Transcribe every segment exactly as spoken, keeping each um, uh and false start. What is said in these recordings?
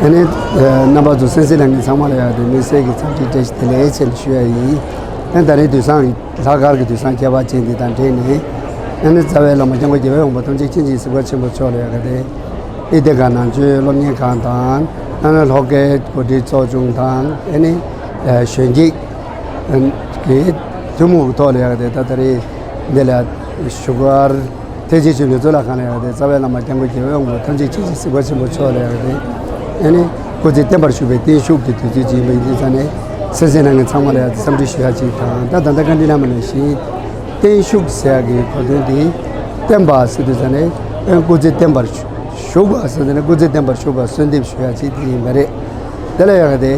ཨ་ནི་རྣམ་པ་ཚོ་གསན་གཟིགས་གནང་མཁན་ཚང་མ་ལ་ཡང་དེ་དམིགས་བསལ་གྱི་འཚམས་འདྲི་བཀྲ་ཤིས་བདེ་ལེགས་ཆེད་དུ་ཞུ་ཡ་ཡིན། ཨ་ནི་ད་རེས་དུས་སང་ལྷག་དཀར་གྱི་དུས་སང་ཁྱད་པར་ཅན་འདི་དང་འབྲེལ་ནས། ཨ་ནི་རྩ་བའི་བླ་མ་སྐྱབས་མགོན་རྒྱལ་བའི་དབང་པོ་ཐམས་ཅད་མཁྱེན་ཅིང་གཟིགས་པ་ཆེན་པོ་མཆོག་ལ་ཡང་དེ་ཨི་ཏེ་ག་ནང་ཆོས་སློབ་གཉེར་ཁང་དང་། ཨ་ནི་ལྷོ་ཁའི་གོ་སྒྲིག་ཚོགས་ཆུང་དང་། ཨ་ནི་གཞོན་སྐྱེས་ཀྱི་ཐུན་མོང་གི་ཐོག་ལ་ཡང་དེ་ད་ད་རེས་འདི་ལ་བཞུགས་སྒར་ཐེག་ཆེན་ཆོས་གླིང་གཙུག་ལག་ཁང་ལ་ཡང་དེ་རྩ་བའི་བླ་མ་སྐྱབས་མགོན་རྒྱལ་བའི་དབང་པོ་ཐམས་ཅད་མཁྱེན་ཅིང་གཟིགས་པ་ཆེན་པོ་མཆོག་ལ་ཡང་དེ་ཨ་ནི་སྐུ་ཚེ་བརྟན་པར་བཞུགས་པའི་བརྟན་བཞུགས་ཀྱི་དུས་ཚོད་ཅིག་ཡིན་པ་ཡིན་དུས་ཙང་ནས། གསན་གཟིགས་གནང་མཁན་ཚང་མ་ལ་ཡང་འཚམས་འདྲི་ཞུ་ཡ་ཅིག་དང་། ད་ད་ལྟ་བཀའ་འདྲི་གནང་བ་ནང་བཞིན་བརྟན་བཞུགས་ཟེར་ཡ་གི་གོ་དོན་དེ་བརྟན་པ་ཟེར་དུས་ཙང་ནས་ཨ་སྐུ་ཚེ་བརྟན་པར་བཞུགས་པ་ཟེར་དུས་ནས་སྐུ་ཚེ་བརྟན་པར་བཞུགས་པ་གསོལ་འདེབས་ཞུ་ཡ་ཅིག་དེ་ཡིན་པ་རེད། དེ་ལ་ཡང་དེ་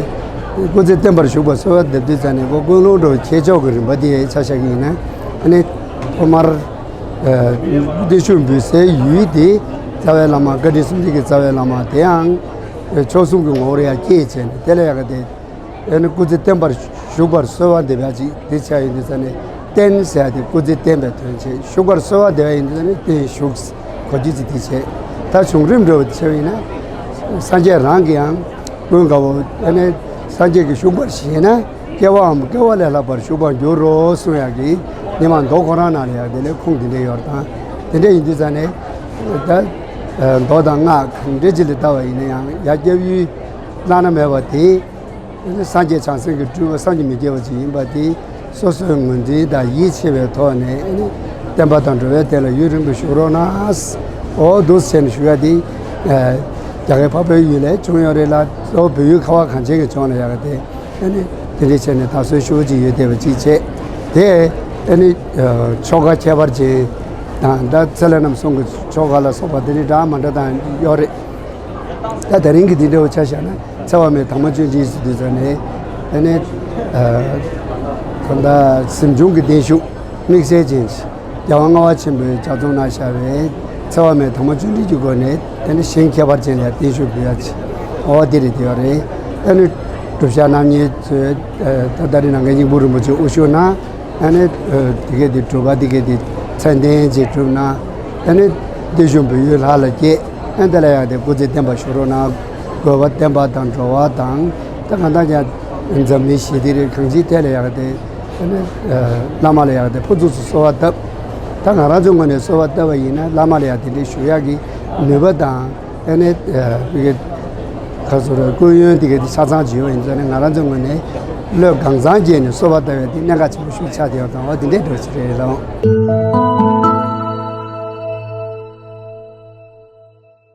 སྐུ་ཚེ་བརྟན་པར་བཞུགས་པ་གསོལ་བ་འདེབས་དུས་ཙང་ནས་ཁོ་ཀུན་སློང་འགྲོ་བའི་ཁྱད་ཆོས་ཀྱི་རིམ་པ་དེ་ཆ་བཞག་གི་ཡིན་ན། ཨ་ནི་ཐོག་མར་ཨ་བརྟན་བཞུགས་འབུལ་སའི་ཡུལ་དེ་རྩ་བའི་བླ་མ་བཀའ་དྲིན་གསུམ་ལྡན་གྱི་རྩ་བའི་བླ་མ་དེ་ཡང་མཆོག་གསུམ་གྱི་ངོ་བོར་ཡང་སྐྱེས་བྱས་ནས། དེ་ལ་ཡང་དེ་ཨ་ནི་སྐུ་ཚེ་བརྟན་པར་བཞུགས་པར་གསོལ་བ་འདེབས་ཡ་ཅིག་དེ་ཆགས་ཡོད་དུས་ཙང་ནས། བརྟན་ཟེར་ཡ་དེ་སྐུ་ཚེ་བརྟན་པའི་དོན་བྱེད། བཞུགས་པར་གསོལ་བ་འདེབས་ཡ་ཡིན་དུས་ཙང་ནས་བརྟན་བཞུགས་གོ་རྒྱུ་ཅིག་དེ་བྱེད། ད་བྱུང་རིམ་འདྲ་བོ་དེ་བྱས་པ་ཡིན་ན། སངས་རྒྱས་རང་གིས་ཡང་ཀུན་དགའ་བོ་ཨ་ནི་སངས་རྒྱས་ཀྱི་བཞུགས་པར་བཞེད་ན། སྐྱེ་བའམ་སྐྱེ་བ་ལས་ལྷག་པར་བཞུགས་པར་འགྱུར་རོ་གསུང་ཡག་གི་ཉི་མ་མདོ་ཁོ་རང་ནང་ལ་ཡང་དེ་ལས་ཁུངས་དེ་འདྲ་ཡོད་དང་། དེ་འདྲ་ཡིན་དུས་ཙང་ནས་ད་མདོ་དང་སྔགས་གང་འདྲ་ཅིག་ལ་ལྟ་བ་ཡིན་ན་ཡང་། ཡར་སྐྱབས་ཡུལ་བླ་ན་མེད་པ་དེ་སངས་རྒྱས་བྱང་སེམས་ཀྱི་སྤྲུལ་པ་བསམ་གྱིས་མི་ཁྱབ་པ་ཅིག་ཡིན་པ་དེ། སོ་སོའི་ངོས་འཛིན་དང་ཡིད་ཆེས་པའི་ཐོག་ནས་ཨ་ནི་བསྟན་པ་དང་འགྲོ་བའི་དོན་ལ་ཡུན་རིང་པོ་བཞུགས་རོགས་གནང་། འོ་འདུག་སེ་བྱས་ནས་བཞུགས་ཡ་དེ་རྒྱ་གར་འཕགས་པའི་ཡུལ་ལ་བྱུང་ཡོད་རེད་ལ། གཙོ་བོ་བོད་ཡུལ་ཁ་བ་གངས་ཅན་གྱི་ལྗོངས་ལ་ཡག་དེ། ཨ་ནི་དེ་འདྲ་བྱས་ནས་དར་སྲོལ་ཞེ་པོ་ཅིག་ཡོད་བསྡད་པ་ཅིག་བྱས། དེ་ཨ་ནི་ཆོ་ག་ཁྱད་པར་ཅན་དང་། ད་ཚེ་ལྷ་རྣམ་གསུམ་གྱི་ཆོ་ག་ལ་སོགས་པ་དེ་འདྲ་འདྲ་མི་འདྲ་དང་ཡོད་རེད། ད་དེ་རིང་གི་འདི་འདྲ་བོ་ཆ་བཞག་ན། ཚེ་དཔག་མེད་དྭངས་མ་ཅན་འདྲིས་སུ་འདུས་ཙང་ནས། ཨ་ནི་ད་ལྟ་གཟིམ་ཆུང་གི་བརྟན་བཞུགས་དམིགས་བསལ་ཅན་ཞིག་རྒྱལ་དབང་ལྔ་པ་ཆེན་པོས་ལྗགས་རྩོམ་གནང་བཞག་པའི་ཚེ་དཔག་མེད་དྭངས་མ་ཅན་འདྲིས་ཀྱི་སྒོ་ནས། ཨ་ནི་ཞིང་ཁྱད་པར་ཅན་ལ་བརྟན་བཞུགས་འབུལ་ཡ་ཅིག་འོ་དེ་རེད། དེ་ཡོད་རེད། ཨ་ནི་སྒྲུབ་བྱ་རྣམ་གཉིས་ཚོས་ད་ད་རེས་ནང་གི་སྙིང་པོ་རིན་པོ་ཆེ་དབུ་བཞུགས་གནང་། ཨ་ནི་དེ་གས་དེ་སྒྲུབ་པ་དེ་གས་དེ་ཚད་ལྡན་ཅིག་སྒྲུབ་གནང་། ཨ་ནི་བརྟན་བཞུགས་འབུལ་ཡུལ་ལྷ་ལ་བསྐྱེད། ཨ་ནི་དེ་ལ་ཡང་དེ་སྐུ་ཚེ་བརྟན་པར་བཞུགས་རོགས་གནང་། དགོས་པ་བསྟན་པ་དང་འགྲོ་བ་དང་། ད་གང་ལྟར་ཀྱང་འཛམ་གླིང་ཞི་བདེ་རེད། གང་ཅིའི་ཐད་ལ་ཡང་དེ་ཨ་ནི་བླ་མ་ལ་ཡང་དེ་ཕུར་ཚུགས་སུ་གསོལ་བ་བཏབ། ད་ང་རང་ཚོའི་ངོས་ནས་གསོལ་བ་བཏབ་པ་ཡིན་ན། བླ་མ་ལ་ཡང་དེ་འདྲའི་ཞུ་ཡག་གི་ནུས་པ་དང་། ཨ་ནི་ཨ་བི་གེ་ཁ་སོ་ར་སྐུ་ཡོན་དེ་ག་དེ་ཆ་ཚང་ཅིག་ཡོད་པ་ཡིན་ཙང་ནས། ང་རང་ཚོའི་ངོས་ནས་བློས་གང་ཚང་བསྐྱེད་ནས་གསོལ་བ་བཏབ་ཡ་དེ་གནད་འགག་ཆེན་པོ་ཞིག་ཆགས་བསྡད་ཡོད་དང་། འོ་དེ་འདྲའི་འགྲོ་ཞིག་རེད་ལགས།